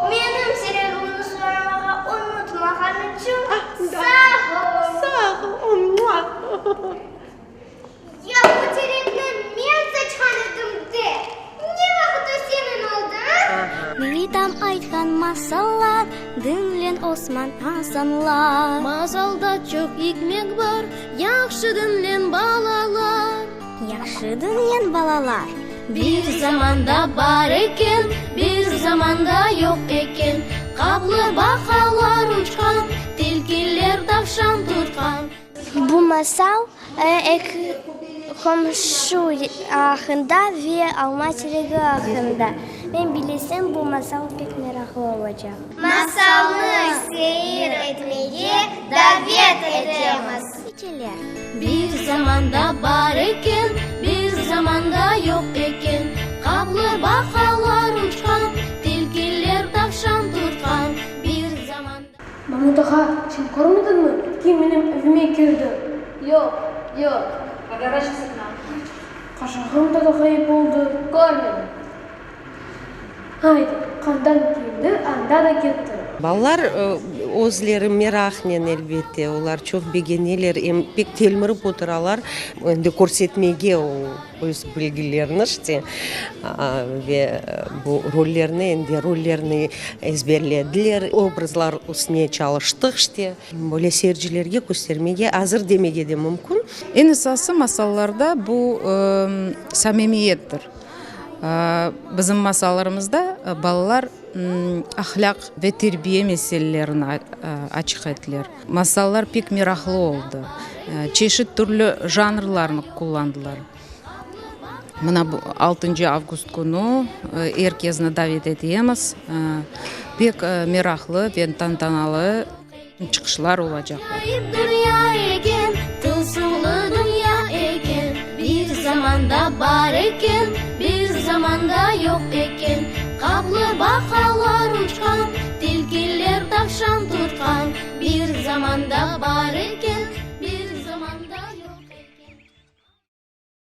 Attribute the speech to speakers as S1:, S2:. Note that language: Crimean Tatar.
S1: Menim teregimni suvarmağa unutmağan içün sağ ol!
S2: Sağ ol!
S1: Ya bu terekni men saçqan edim de, ne vaqıt o seniñ oldı, a?
S3: Bitam aytqan masallar, diñleñ Osman, Asanlar.
S4: Masalda çoq ikmet bar, yahşı diñleñ, balalar.
S3: Yahşı diñleñ, balalar.
S4: Bir zamanda bar eken, bir zamanda yoq eken, Qaplı baqalar uçqan, tilkiler tavşan tutqan.
S1: Bu masal eki qomşu aqqında ve alma teregi aqqında. Men bilesem, bu masal pek meraqlı olacaq.
S5: Masalnı seyir etmege davet etemiz.
S4: Bir zamanda bar eken, bir zamanda yoq eken, Qaplı baqalar uçqan, tilkiler tavşan tutqan. Bir zamanda.
S6: Mamut ağa, sen körmediñmi, kim menim evime kirdi?
S7: Yoq, yoq.
S6: Qaşığım da ğayıp oldı.
S7: Körmedim.
S6: Aydı, qandan keldi, anda da ketti.
S2: Balalar özleri meraqnen, elbette, olar çoq begeneler, em pek telmirip oturalar, endi körsetmege o öz bilgilerini işte, ve bu rollerni, endi rollerni ezberlediler, obrazlar üstüne çalıştıq işte, böyle seyircilerge köstermege azır demege de mümkün.
S8: Eñ esası masallarda bu samimiyettir. Bizim masallarımızda balalar ahlâq ve terbiye meselelerini açıq ettiler. Masallar pek meraqlı oldı. Çeşit türlü janrlarnı qullandılar. Mına bu altıncı avgust künü er kesni davet etemiz. Pek meraqlı ve tantanalı çıqışlar olacaq.
S4: Dünya eken, tılsımlı dünya eken, Bir zamanda bar eken, bir zamanda yoq eken, Qaplı baqalar uçqan, tilkiler tavşan tutqan.